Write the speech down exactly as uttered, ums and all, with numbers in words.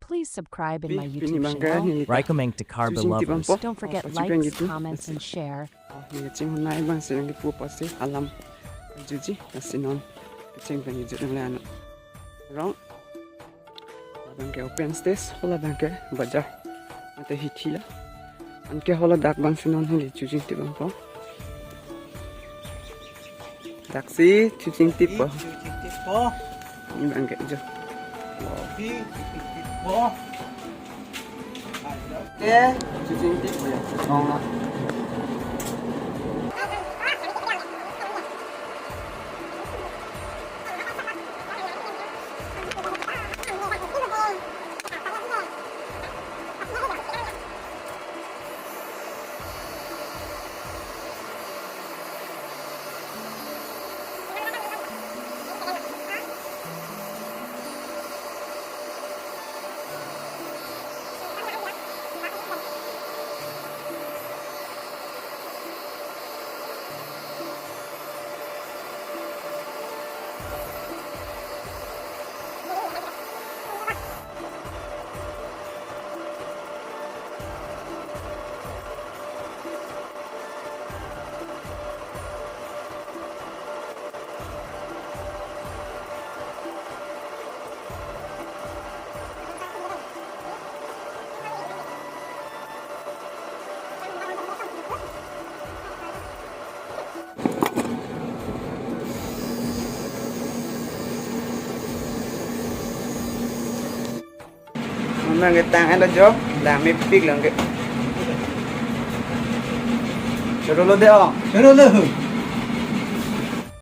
Please subscribe in my YouTube channel. Recommend to car belovers. Don't forget likes, comments, and share. Oh, neli chinghon nai abang si nangkipu apotsi alam juji, lasi non kecheng abang jut nang le ano. Rong. Labang ke open stage, hala abang ke bazar. Ante hithi la. Anke hala dak abang si non hili chojing ti abang ko. Dak si chojing ti po. Chojing ti po. Ini abang ke jo. Di chojing ti po. Oke, chojing ti po ya. Ong la. Mama ngetang alo jo, dam mepik lang ke. Choro lo de o. Choro lo.